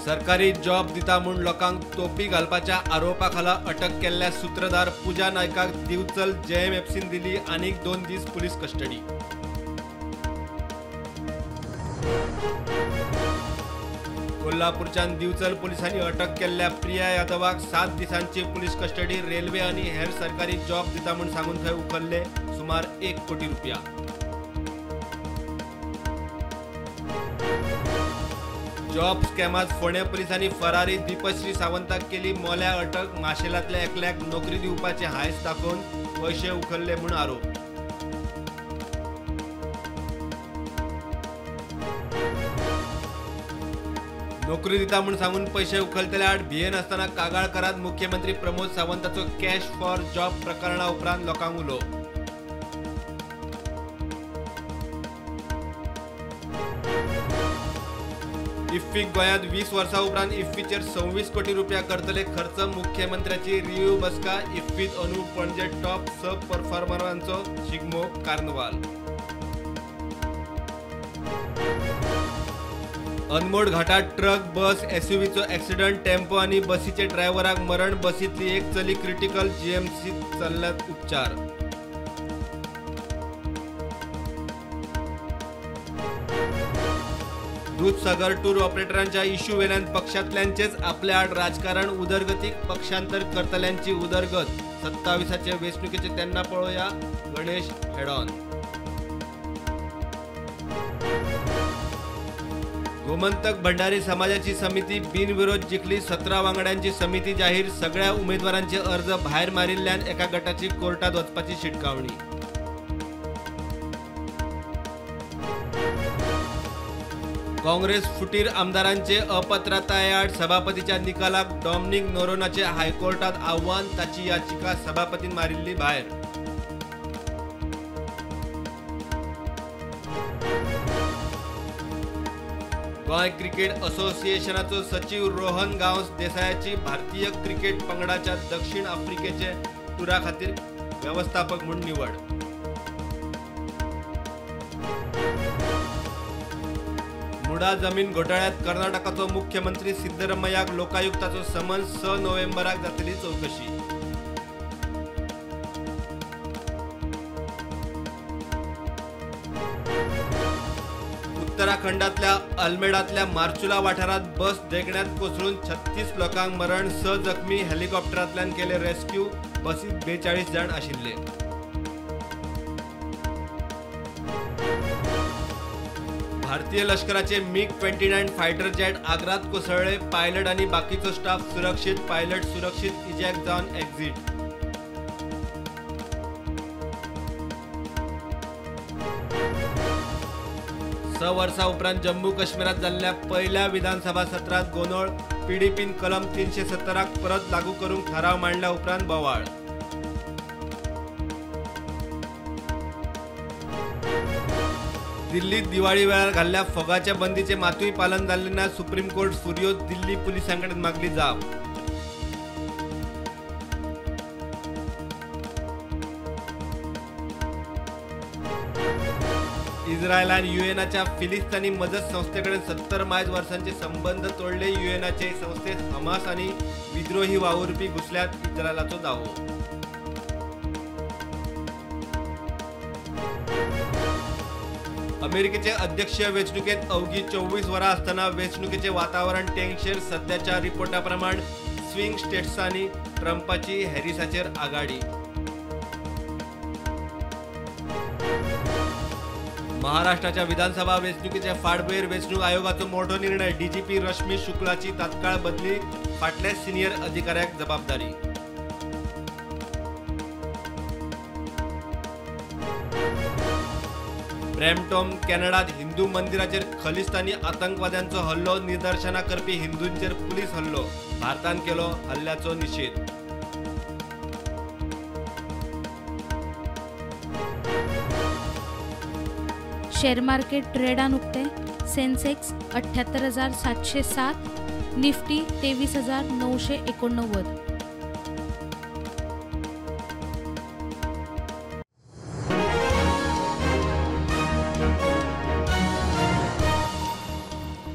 सरकारी जॉब दिता म्हूण लोकांक तोपी घालपाच्या आरोपा खाला अटक केल्ल्या सूत्रधार पूजा नायकाक दिवचल जेएमएफसीन दिली आनीक 2 दीस पुलीस कस्टडी। कोल्हापूरच्यान दिवचल पोलिसांनी अटक केल्ल्या प्रिया यादवाक 7 दिसांची पुलीस कस्टडी। रेल्वे आनी हेर सरकारी जॉब दिता म्हूण सांगून थंय उखल्ले सुमार 1 कोटी रुपया। जॉब स्कॅमात फोंडें पोलिसांनी फरारी दीपश्री सावंताक केली मोल्या अटक। माशेलांतल्या एकल्याक नोकरी दिवपाचे हांयस दाखोवन पयशे उखल्ले म्हूण आरोप। नोकरी दिता म्हूण सांगून पयशे उखलतल्या आड भियेनासतना कागाळ करात मुख्यमंत्री प्रमोद सावंताचो कॅश फॉर जॉब प्रकरणा उपरांत लोकांक उलो। इफ्फीक गोंयांत 20 वर्सां उपरांत इफ्फीचेर 26 कोटी रुपया करतले खर्च। मुख्यमंत्र्याची रिव्यू बसका। इफ्फीत अंदू पणजे टॉप 6 परफॉर्मरांचो शिगमो कार्नवाल। अनमोड घाटात ट्रक बस एसयूव्हीचो एक्सिडंट। टेम्पो आनी बसीचे ड्रायव्हराक मरण। बसींतली एक चली क्रिटिकल। जीएमसीत चल्ल्यात उपचार। दूधसागर टूर ऑपरेटरांच्या इश्यू वेल्यान पक्षांतल्यांचेच आपल्या आड राजकारण। उदरगतीक पक्षांतर करतल्यांची उदरगत। 27 वेंचणुकेचे तेन्ना पळोवया गणेश हेडॉन। गोमंतक भंडारी समाजाची समिती बिनविरोध जिखली। 17 वांगड्यांची समिती जाहीर। सगळ्या उमेदवारांचे अर्ज भायर मारिल्ल्यान एका गटाची कोर्टात वचपाची शिटकावणी। काँग्रेस फुटीर आमदारांचे अपात्रताये आड सभापतीच्या निकालाक डॉमनिक नोरोनाचे हायकोर्टात आव्हान। ताची याचिका सभापतीन मारिल्ली भायर। गोंय क्रिकेट असोसिएशनाचो सचीव रोहन गांवस देसायाची भारतीय क्रिकेट पंगडाच्या दक्षिण आफ्रिकेचे टुरा खातीर वेवस्थापक म्हूण निवड। मुडा जमीन घोटाळ्यात कर्नाटकाचो मुख्यमंत्री सिद्धरमय्याक लोकायुक्ताचो समन्स। 6 नोव्हेंबराक जातली चवकशी। उत्तराखंडातल्या अल्मेडातल्या मार्चुला वाठारात बस देगण्यात कोसळून 36 लोकांक मरण, 6 जखमी। हेलिकॉप्टरांतल्यान केले रेस्क्यू। बसीत 42 जाण आशिल्ले। भारतीय लष्कराचे मिग-29 फायटर जेट आग्रात कोसळ्ळे। पायलट आनी बाकीचो स्टाफ सुरक्षित। पायलट सुरक्षित इजॅक्ट जावन एक्झिट। 6 वर्सां उपरांत जम्मू काश्मीरात जाल्ल्या पयल्या विधानसभा सत्रात गोंदळ। पीडीपीन कलम 370 परत लागू करूंक थाराव मांडल्या उपरांत बोवाळ। दिल्लीत दिवाळी वेळार घाल्ल्या फोगाच्या बंदीचे मातूय पालन जाल्लें ना। Supreme court फुर्योज। दिल्ली पुलिसांकडेन मागली जाप। इस्रायलान युएनाच्या फिलिस्तानी मजत संस्थेकडेन 70 मायज वर्सांचे संबंध तोडले। युएनाचे संस्थेत हमास आनी विद्रोही वावुरपी घुसल्यात। इस्रायलाचो दावो। अमेरिकेचे अध्यक्षीय वेंचणुकेत अवघी 24 वरां आसतना वेंचणुकेचे वातावरण तेंगशेर। सद्याच्या रिपोर्टा प्रमाण स्विंग स्टेट्सांनी ट्रंपाची हॅरिसाचेर आघाडी। महाराष्ट्राच्या विधानसभा वेंचणुकेच्या फाटभुंयेर वेंचणूक आयोगाचो मोठो निर्णय। डीजीपी रश्मी शुक्लाची तात्काळ बदली। फाटल्या सिनियर अधिकाऱ्याक जबाबदारी। ब्रॅम्पटन कॅनडात हिंदू मंदिराचेर खलिस्तानी आतंकवाद्यांचो हल्लो। निदर्शनां करपी हिंदूंचेर पुलीस हल्लो। भारतान केलो हल्ल्याचो निशेध। शेअर मार्केट ट्रेडान उक्ते। सेन्सेक्स 78,707, निफ्टी 23,989।